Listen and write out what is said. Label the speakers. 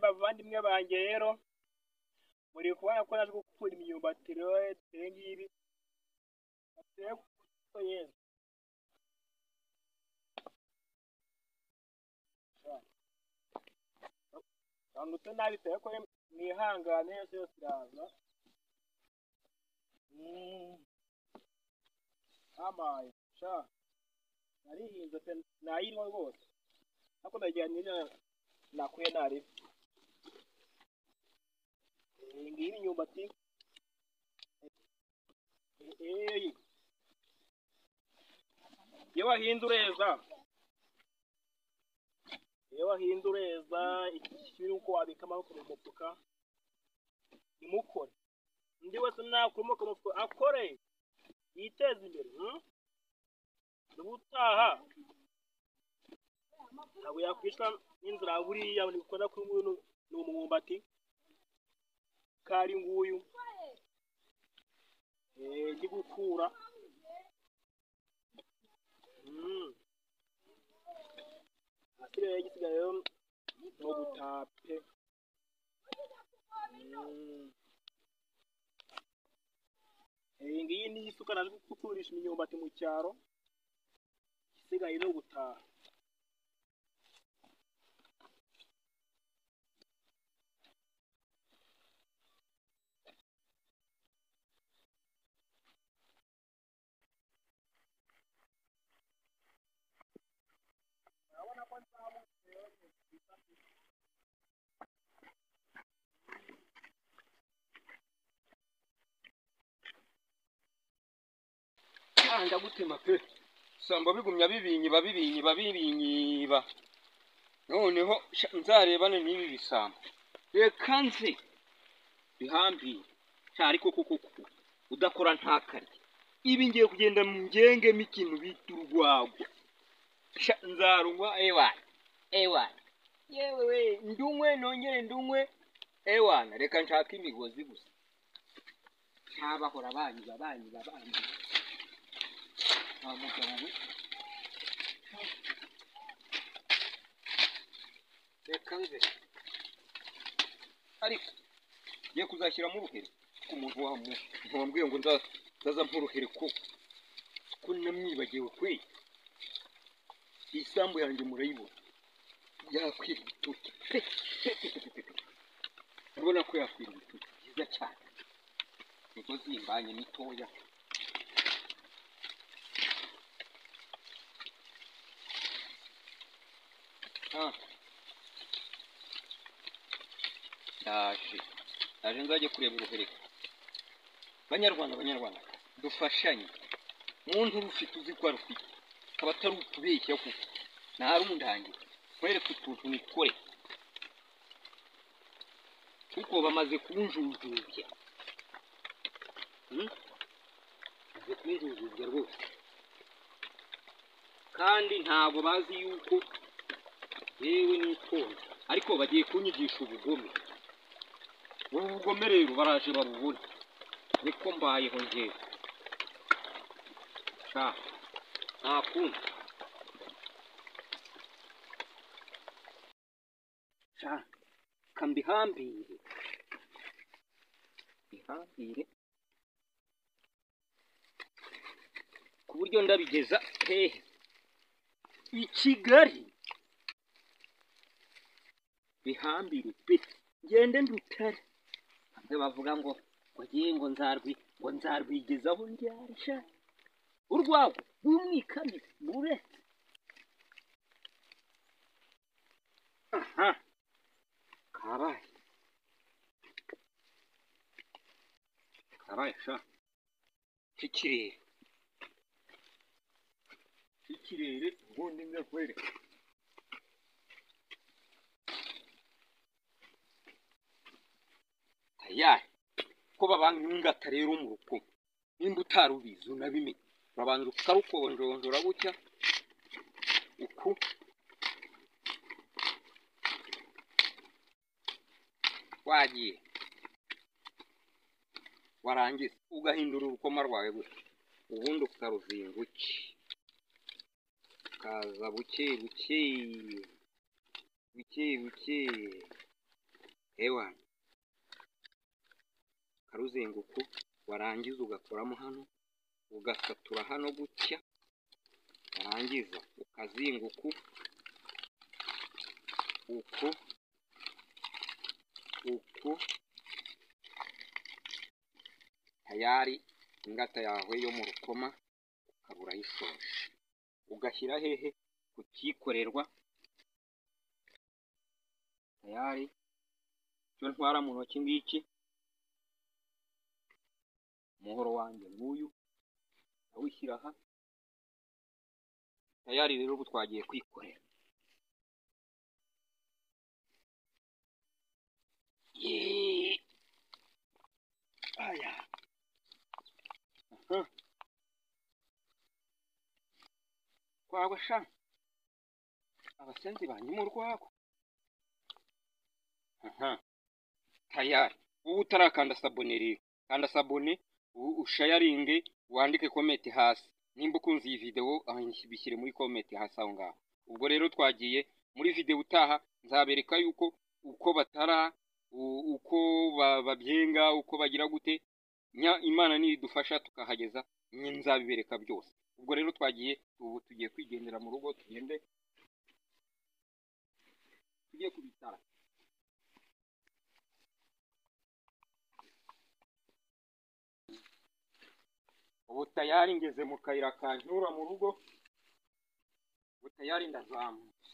Speaker 1: Bavandimwe banjye rero muri kubona ko naje gukura imyumbati rero dore ngibi ntabwo nabi pe ko mwihangane yose yose iraza amaye sha narihinze pe nayiriho rwose ariko ndagira nina nakuye naribi ngiyi imyumbati iyo wahinze ureza iyo wahinze ureza ikibi uko wabika amaboko mu mufuka nimukore undi wese nakura amaboko mu mufuka akore yiteze imbere ubutaha ntabwo yakwicwa n'inzara buriya ni gukora kuri nguyu ni umwumbati kari nguyu ndi gukura ahasigaye igisigaye ni ugutaha pe iyi ngiyi ni isuka naje gukurisha imyumbati mu cyaro isigaye no gutaha
Speaker 2: Ndagutema pe samba bigumya bibinyiba bibinyiba bibinyiba noneho nzarebane n'ibi bisambo reka nze bihambire ariko koko udakora ntakarye ibi ngiye kugenda ngengemo ikintu bita urwagwa nzarunywa ewana ewana yewe we ndunywe nongere ndunywe ewana reka nshake imigozi gusa ntabahora banyiba banyiba banyiba reka nze ariko ngiye kuzashyiramo uruheri ku muntu wambwiye ngo nzaza mpuruhere ko namwibagiwe kwe isambu yanjye murayibona yakwira ibitoki pe pe pe urabona ko yakwira ibitoki byiza cyane imigozi imbanye mitoya ndaje nzajye kureba uruhereko banyarwanda banyarwanda dufashanye muntu rufite uzi ko arufite akaba atari ukubeshya kuko ntarundange nkwereke utuntu nikore kuko bamaze kunjujubya bamaze kunjujubya rwose kandi ntabwo bazi yuko yewe nitonda ariko bagiye kunyigisha ubugome ubu bugome rero baraje babubona niko mbayeho njyewe sha nta kundi sha kambihambire bihambire ku buryo ndabigeza hehe i Kigali bihambire pe ngende ndutare bamwe bavuga ngo ngiye ngo nzarwi ngo nzarwigezaho ndyarisha urwagwa rw'umwikami buretse aha kabaye kabaye sha cy'ikirere cy'ikirere ubundi ndakwereka tayari ko babanga ingata rero mu rukundo nimba utarubizi unabimenye urabanza ukarukonjonjora gutya uku wagiye warangiza ugahindura urukoma rwawe gutya ubundi ukaruzinga uki ukaza buke buke. Buke buke, ewa karuzinguku, warangiza ugakoramo hano, ugasatura hano gutya, warangiza ukazinguku uku uku, tayari ingata yawe yo mu rukoma ukaba urayishoje. Ugashyira hehe? Ku cyikorerwa. Tayari icyo ntwara mu ntoki ngiki, umuhoro wanjye nguyu, awushyira aha. Tayari rero ubu twagiye kwikorera. Aya kwagwa sha, abasenzi banyima urwagwa. Tayari ubu utarakanda s'abonner rero, kanda s'abonner, ushayaringe, wandike comment hasi nimba ukunze iyi video, bishyire muri comment hasi aho ngaho. Ubwo rero twagiye muri video utaha, nzabereka yuko uko batara, uko babyenga, uko bagira gute. Imana nidufasha tukahageza, nzabibereka byose. Ubwo rero twagiye, ubu tugiye kwigendera mu rugo, tugende tugiye kubitara. Ubu tayari ngeze mu kayira kancyura mu rugo, ubu tayari ndazamutse.